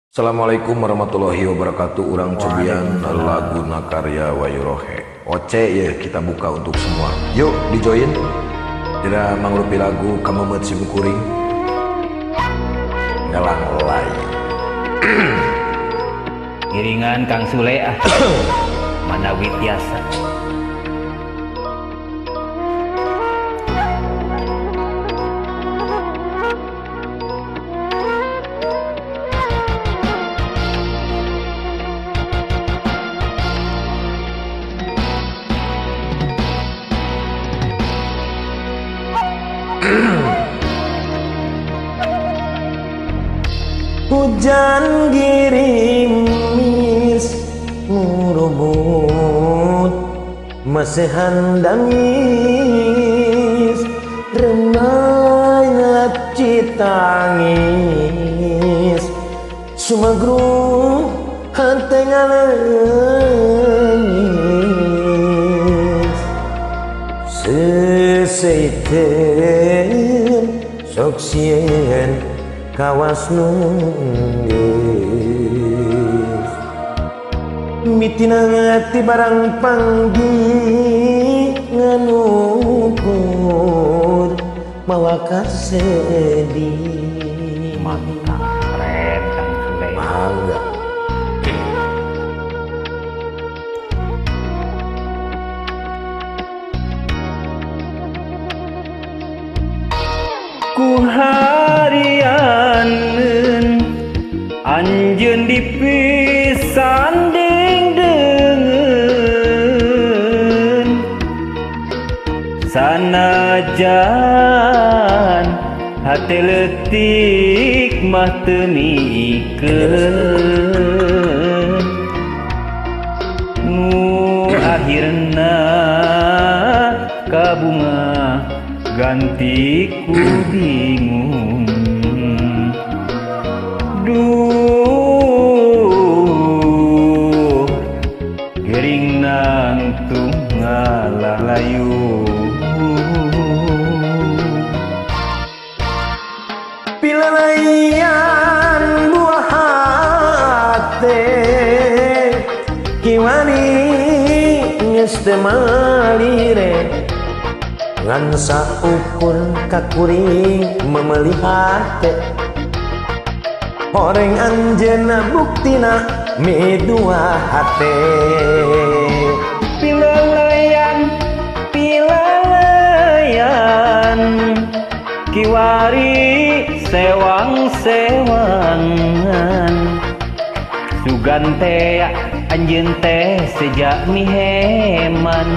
Assalamualaikum warahmatullahi wabarakatuh. Urang cobian lagu Nakarya Wayurohe. Oce ya kita buka untuk semua. Yuk di join. Tidak mangrupi lagu kamemet sim kuring. Ngalang lay. Iringan Kang Sule ah. Manawi tiasa. Hujan gerimis murubut masehan damis remai citangis sumagru hate ngalengis seseiteun sok sieun kawas nunggeus mitina ti barang panggi nganukur mawa kasedih. Mantap, keren Kang Sule. Mangga. Ku harianeun anjeun dipisanding deungeun sanajan hate leutik mah teu mikeun nu akhirna kabunga ganti ku bingung. Duh gering nangtung ngalalayu pilalayan buah hate kiwari geus teu malire ngan saukur kakuring memeli hate horeng anjeunna buktina midua hate. Pilalayan pilalayan kiwari sewang-sewangan sugan teh anjeun teh sejak miheman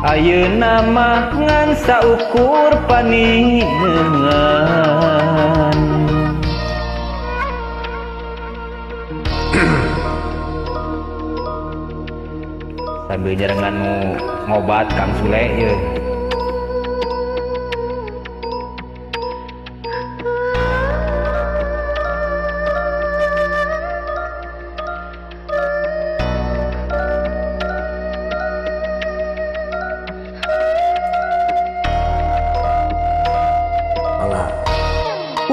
ayeuna mah ngan saukur paninengan. Sambil nyerengan nu ngobat Kang Sule ye.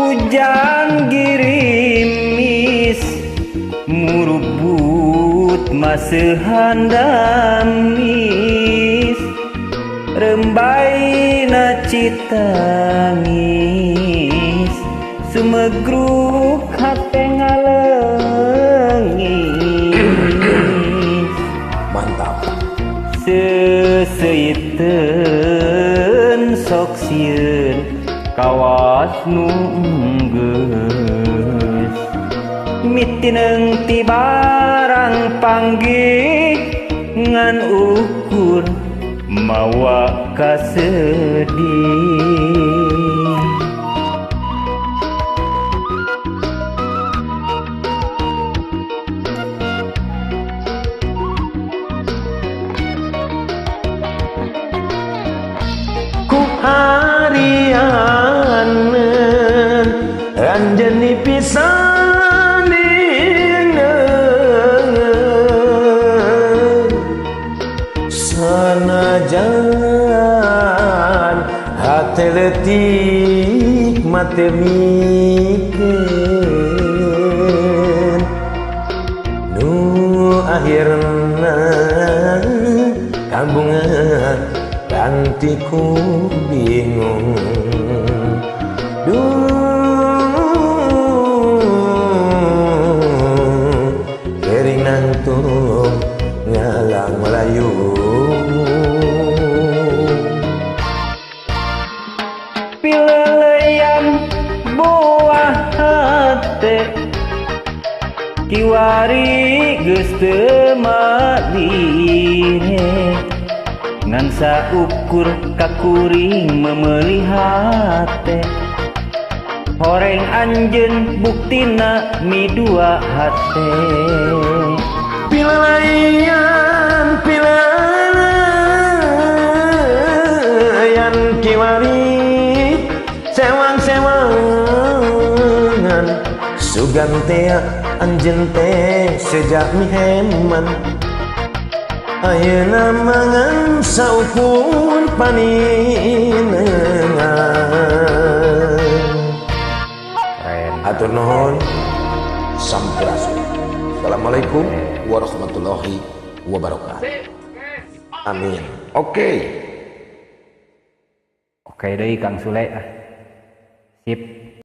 Hujan gerimis murubut masehan damis rembaina citangis sumegruk hate ngalengis. Mantap. Seseiteun sok sieun kawas nu geus mitineung ti barang panggih ngan ukur mawa kasedih. Ku harianeun anjeun dipisanding deungeun sanajan hate leutik mah teu mikeun. Hatiku bingung. Duh, kering nangtung ngalang melayu. Pileleyan buah hate kiwari geus teu malire, ngan saukur kakuring memeuli hate. Horeng anjeun buktina midua hate. Pileleyan, pileleyan kiwari sewang-sewangan, sugan tea anjeun teh sejak miheman. Ayeuna mangan saukur paninengan. Atur nuhun, sampurasun. Assalamualaikum warahmatullahi wabarakatuh. Amin. Oke. Oke deui Kang Sule. Sip.